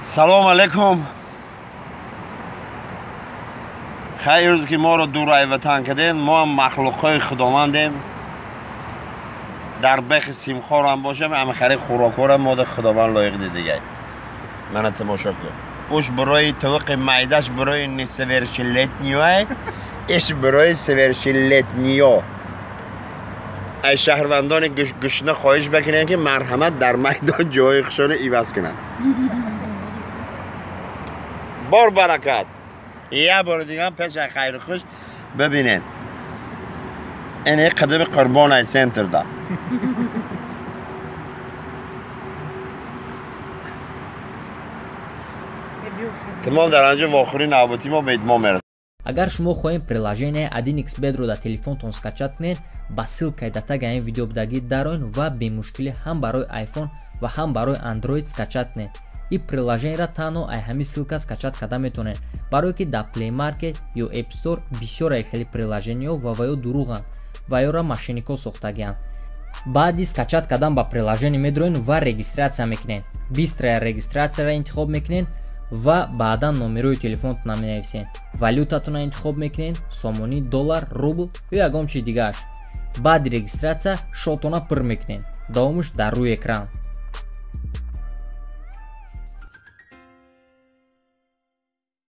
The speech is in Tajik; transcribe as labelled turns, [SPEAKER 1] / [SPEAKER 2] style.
[SPEAKER 1] Салом алейкум. Хайр рӯз ки моро дур ай ватан кардем, мо ҳам махлуқҳои худовандем. Дар бехи симхорам бошам, ама хари хӯрокҳоро мода худованд лоиқ дидигай. Мана тамошо кун. Уш барои тавиқи майдаш барои несовершеннолетнего, иш барои совершеннолетнего. Ай шаҳрвандони гушна хоҳиш бикунем ки марҳамат дар майдон ҷои хушона иваз кунанд. Бор баракат. Як бори дига пеш аз хайру хуш бибинед. Ин қадами қурбон ай центрда. Тамом дар анҷо вохӯрии навбатӣ мо ба итмом мерасад.
[SPEAKER 2] Агар шумо хоҳем приложение 1xBet-ро дар телефонтон скачать кунед, ба ссылкаи дар таги ин видео будагӣ дароен ва бемушкилӣ ҳам барои iPhone ва ҳам барои Android скачать кунед. Ин приложениеро танҳо ай ҳамин ссылка скачать карда метавонед, барое ки дар Play Market ё App Store бисёр ай хели приложениеҳо ва ё дурӯғанд ва ёро мошенникҳо сохтагианд. Баъди скачать кардан ба приложение медроен ва регистрация мекунед. Быстрая регистрацияро интихоб мекунед ва баъдан номерои телефонтона менависед. Валютатонро интихоб мекунед, сомонӣ, доллар, рубл ё ягон чизи дигааш. Баъди регистрация шотона пур мекунед. Давомаш дар рӯи экран.